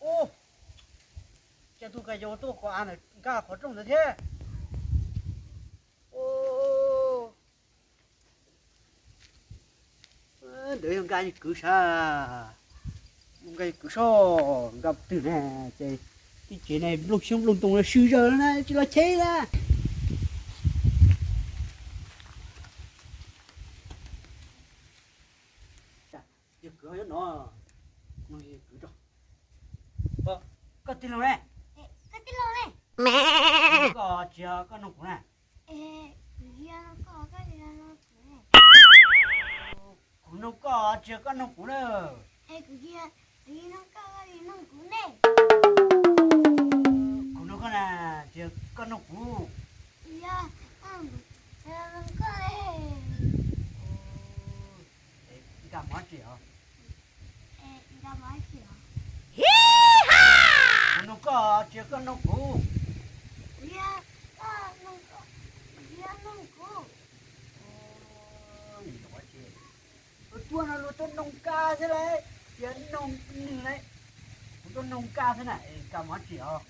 Ub, cas tus kab yau tuaj qhov av ntawd nkag qhov rooj ntawd thiab. Ntawd yog nkag kwv sav, nkag kwv soj, nkag twg na, ces tib tsev ne nplooj xyoob nplooj ntoo sw zawg na tsis los cheb na. Yog kwv nyob no, kwv rau. Koj tij laug ne? Koj tsis yog koj nug kuv na? Kuv nug koj tsis yog koj nug kuv na. Kuv nug koj na, tsis yog koj nug kuv. Nkag mov tsis os? Kuv nug koj tsis yog koj nug kuv. Ua tuaj no luag tuaj noog koj thiab lauj, tsis yog noog nws lauj. Kuv tuaj noog koj thiab na, es nkag mov tsis os?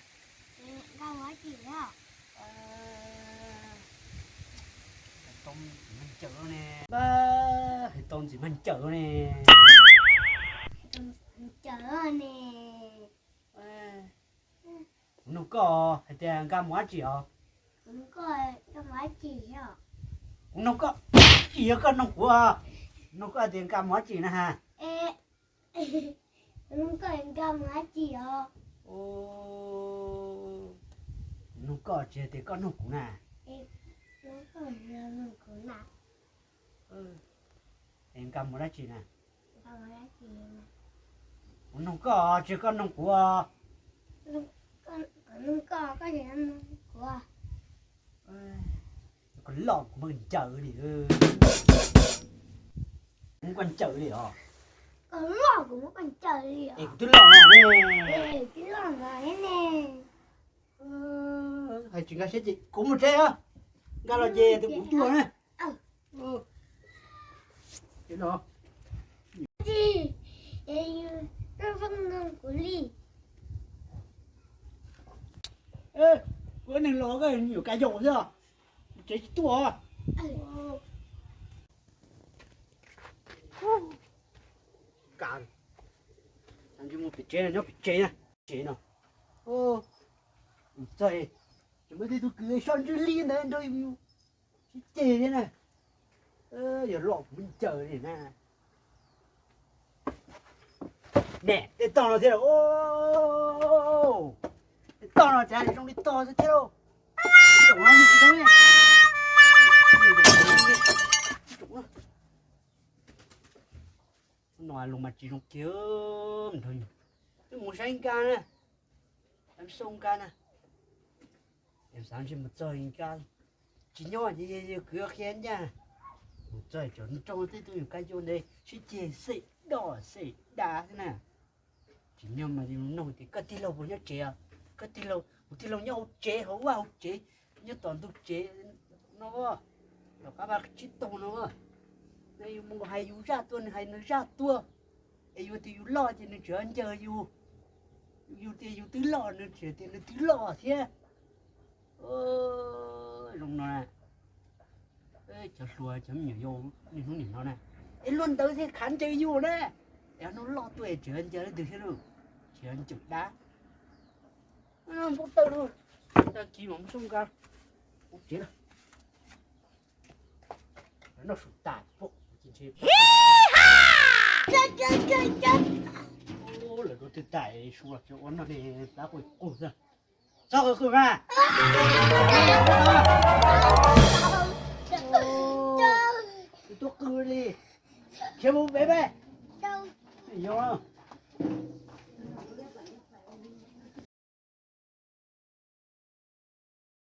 Tau ntxim mag ncaws ne. Hais tau ntxim mag ncaws ne. Ncaws ne. Kuv nug koj hais tias nkag mov dab tsi os? Kuv nug koj, tsis yog koj nug kuv, nug koj hais tias nkag mov dab tsi na ha? Kuv nug koj nkag mov dab tsi os? Nug koj tsis yog tias koj nug kuv na. Nkag mov dab tsi na? Kuv nug koj tsis yog koj nug kuv. Koj loj kuv muaj ncaws li. Muab koj ncaws li os. Koj loj kuv muab koj ncaws li os. Es kuv twb loj no ne. Hais tsis nkag siab ces kuv mus tsev os. Nkag los ces tus kuv tuag na. Kuv neeg los koj yuav kab yaum xwb, tsev tsis tuaj. Mus pem tsev no, nyob pem tsev na, tsev no. Txawg, tseem muaj tej tug kwv soj ntswg li ntawd nrog yus sib ceg thiab na. Yog loj kuv muab ncaws li na. Ne, tej tog no thiab lauj. Tej tog no cas zoo li tog xwb thiab lauj. No los mas tsis zoo kiag nrog yus. Wb mus saib nkag na, xauj nkag na. Xav ntshe mus txog nkag tsis nyob ces yawg kwv qhia ncaj. Mus txog cov nrog tej tug yus kab yaum ntawd sib ceg xwb, doj xwb, dav xwb na. Tsis nyob mas yus nug tias koj tij laug puas nyob tsev os? Koj tij laug, kuv tij laug nyob hauv tsev, hauv vaj hauv tsev, nyob tom ntug tsev no, tom qab vaj tsib taug no. Yus mus hais yus zaj tuaj nws hais nws zaj tuaj. Es yus tias yus loj ces nws tseem ncaws yus. Yus tias yus twb loj nws tseem tias nws twb loj thiab. Zoo no na, cov hluas cov me nyuam yaus niaj hnub nim no na, es luag ntawd thiaj khav ncaws yus na. Es hnub loj tuaj es tseem ncaws leej twg thiab lauj, tseem ncaws dab. Npau taws lauj, tag kis mam xauj nkag hauv tsev lawm. Noj su tas pom ntshe lawv rau twg tas su los tseem ua noj li plab quaj qug xwb. Txhob qw qw mas. Tuaj qw li. Khiav mus pem peb. Yog.